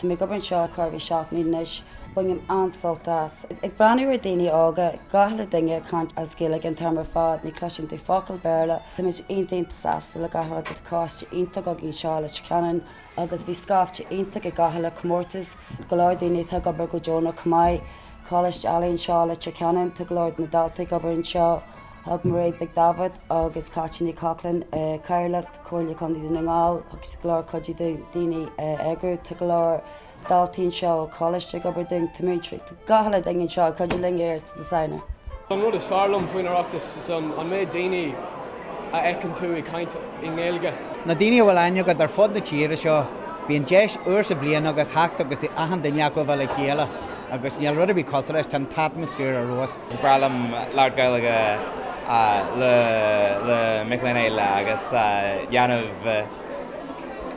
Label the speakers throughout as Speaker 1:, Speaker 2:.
Speaker 1: Tá mé ag obair anseo chóir a bheith 7 mbliana anois. Bainim an-sult as. Ag breathnú ar daoine óga, gach uile duine ag caint as Gaeilge an t-am ar fad, ní chloiseann tú focal Béarla. Táimid iontach iontach sásta le gach rud. Tá coiste iontach againn anseo i Leitir Ceanainn agus bhí scaifte iontach ag gach uile comórtas. Go leor daoine atá ag obair go deonach chomh maith. Coláiste Ealaíon anseo i Leitir Ceanainn, tá go leor de na daltaí ag obair anseo. Thug Mairéad Mhic Daibhéid agus Cáitín Ní Chochlain, Cathaoirleach Comhairle Contae Dhún na nGall, thug siad go leor cuidiú dúinn daoine a eagrú. Tá go leor. Daltaí anseo ó choláiste ag obair dúinn, tá múinteoirí, tá gach uile duine anseo ag cuidiú linn i Oireachtas na Samhna.
Speaker 2: An rud is fearr liom faoin Oireachtas is an méid daoine a fheiceann tú ag caint i nGaeilge.
Speaker 3: Na daoine a bhfuil aithne agat ar fud na tíre seo, bíonn deis uair sa bhliain agat theacht agus achan duine acu a bheith le chéile agus níl rud ar bith cosúil leis, tá an t-atmaisféar ar fheabhas.
Speaker 4: Is breá liom labhairt Gaeilge le le mic léinn eile agus dhéanamh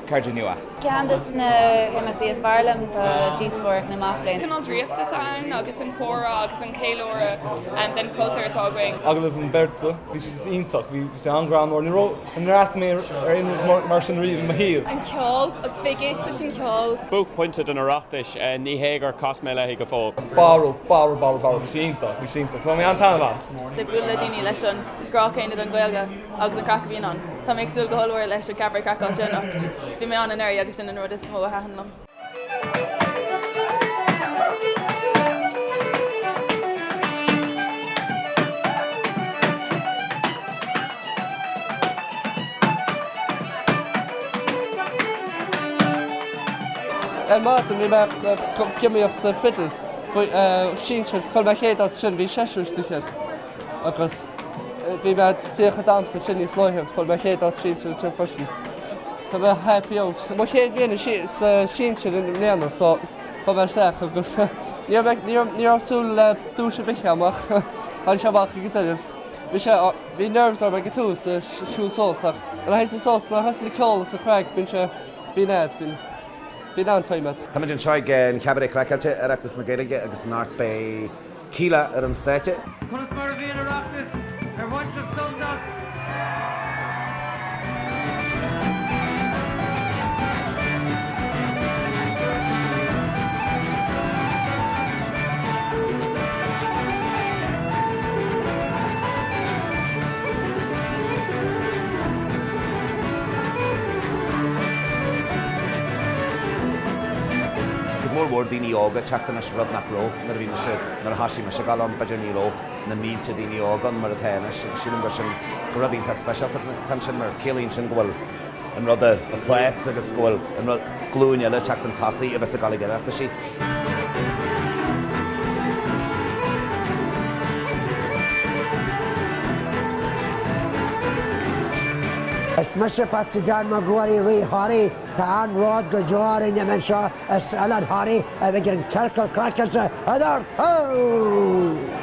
Speaker 4: cairde nua.
Speaker 5: Ceann de na himeachtaí is fearr liom tá díospóireacht na mac léinn.
Speaker 6: Cineál draíocht atá ann agus an comhrá agus an ceiliúradh den chultúr atá againn.
Speaker 7: Agallamh an beirt so, bhí sé just iontach, bhí sé an-ghreannmhar, ní raibh, níor fhreastail mé ar aon rud mar sin riamh i mo shaol.
Speaker 6: An ceol, agus bheith ag éisteacht leis an cheol.
Speaker 8: Buaicphointe den Oireachtais, ní hé gur chas mé léi go fóill.
Speaker 7: Barra, barra, barra, barra, bhí sé iontach, bhí sé iontach, so bhain mé an-taitneamh as.
Speaker 6: Ag bualadh le daoine leis an grá céanna don Ghaeilge. agus an craic a bhíonn ann. Tá mé ag súil go hollmhór leis an Cabaret Craiceáilte anocht. Bhí mé ann anuraidh agus sin an rud is mó a thaitin liom.
Speaker 2: Ar maidin bhí mé ag iomaíocht sa fidil faoi sinsir, chaill mé chéad áit sin, bhí seisear istigh air. Agus bhí mé díreach ag damhsa ansin níos luaithe agus fuair mé chéad áit sinsir ansin freisin. Tá mé happy out. Mo chéad bhliain sa sinsir i mbliana so chuaigh mé isteach agus ní raibh mé ní raibh súil le duais ar bith agam ach tháinig sé amach ag an deireadh agus bhí sé bhí nerves orm ag an tús ag siúl suas ach nuair a théann tú suas nuair a thosaigh an ceol is an craic bíonn sé bíonn ait bíonn bíonn an-time agat.
Speaker 9: Táimid anseo ag an Chabaret Craiceáilte, Oireachtas na Gaeilge agus anocht beidh Kíla ar an stáitse.
Speaker 10: Conas mar a bhí an Oireachtas? Ar bhain sibh sult as?
Speaker 9: Tá go leor mór daoine óga ag teacht anois, rud nach raibh nuair a bhí mise, nuair a thosaigh mise ag gabháil ann, b'fhéidir ní raibh na mílte daoine óga ann mar atá anois agus sílim gur sin, gur rud iontach speisialta atá ansin mar ciallaíonn sin go bhfuil an rud ag fás agus go bhfuil an rud, glúin eile ag teacht chun tosaigh a bheas ag gabháil ag Oireachtaisí.
Speaker 11: Is mise Patsy Dan Mac Ruairí Rí Thoraí. Tá an-bhród go deo orainn a bheith anseo is Oileán Thoraí a bheidh an Ciorcal Craiceáilte anocht! Hó!